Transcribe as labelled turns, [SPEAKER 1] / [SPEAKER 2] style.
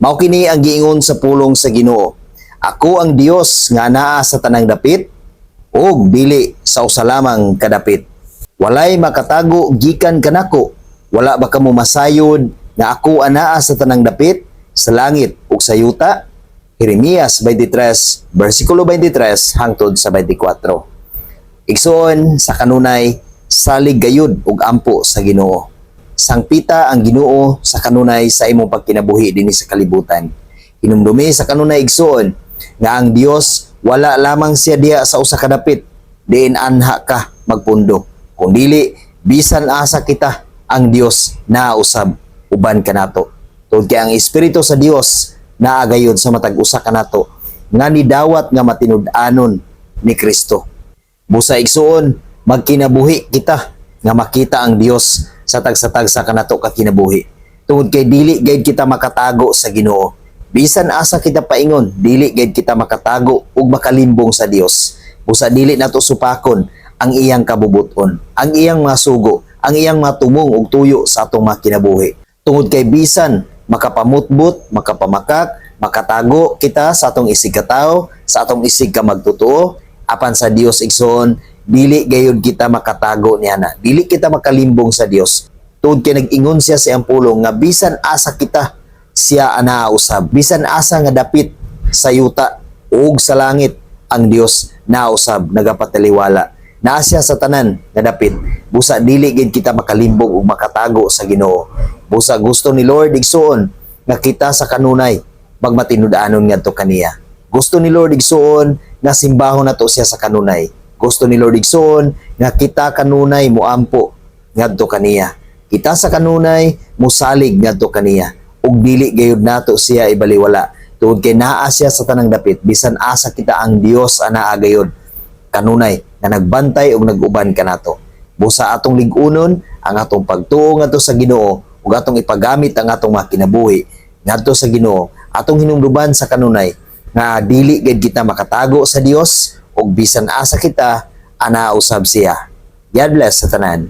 [SPEAKER 1] Mao kini ang giingon sa pulong sa Ginoo. Ako ang Dios nga naa sa tanang dapit ug dili sa usa lamang ka dapit. Walay makatago gikan kanako. Wala ba kamo masayod nga ako anaa sa tanang dapit, sa langit ug sa yuta? Jeremias 23, versikulo 23 hangtod sa 24. Igsoon, sa kanunay, salig gayud ug ampo sa Ginoo. Sangpita ang Ginoo sa kanunay sa imong pagkinabuhi dinhi sa kalibutan. Hinumdumi sa kanunay, igsoon, nga ang Dios wala lamang siya diha sa usa ka dapit diin anha ka magpundo. Kung dili, bisan asa kita, ang Dios nausab uban kanato. Tungod kay ang Espiritu sa Dios naa gayud sa matag usa kanato nga nidawat nga matinud-anon ni Kristo. Busa, igsoon, magkinabuhi kita nga makita ang Dios sa tagsa-tagsa kanato ka kinabuhi. Tungod kay dili gayud kita makatago sa Ginoo. Bisan asa kita paingon, dili gayud kita makatago ug makalimbong sa Dios. Busa dili nato supakon ang iyang kabubuton, ang iyang mga sugo, ang iyang mga tumong ug tuyo sa atong mga kinabuhi. Tungod kay bisan makapamutbot, makapamakak, makatago kita sa atong isig katawo, sa atong isig ka magtotoo, apan sa Dios, igsoon, dili gayud kita makatago niya na. Dili kita makalimbong sa Dios. Tungod kay nag-ingon siya sa iyang pulong nga bisan asa kita, siya anaa usab. Bisan asa nga dapit sa yuta ug sa langit, ang Dios nausab nagapataliwala. Naa siya sa tanan nga dapit. Busa dili gid kita makalimbong ug makatago sa Ginoo. Busa gusto ni Lord, igsoon, nga kita sa kanunay magmatinud-anon ngadto kaniya. Gusto ni Lord, igsoon, nga simbahon nato siya sa kanunay. Gusto ni Lord, igsoon, nga kita kanunay muampo ngadto kaniya. Kita sa kanunay musalig ngadto kaniya. Ug dili gayud nato siya ibaliwala. Tungod kay naa siya sa tanang dapit, bisan asa kita, ang Dios anaa gayud kanunay nga nagbantay ug nag-uban kanato. Busa atong lig-unon ang atong pagtuo ngadto sa Ginoo ug atong ipagamit ang atong mga kinabuhi ngadto sa Ginoo. Atong hinumduman sa kanunay nga dili gid kita makatago sa Dios ug bisan asa kita, anaa usab siya. God bless sa tanan.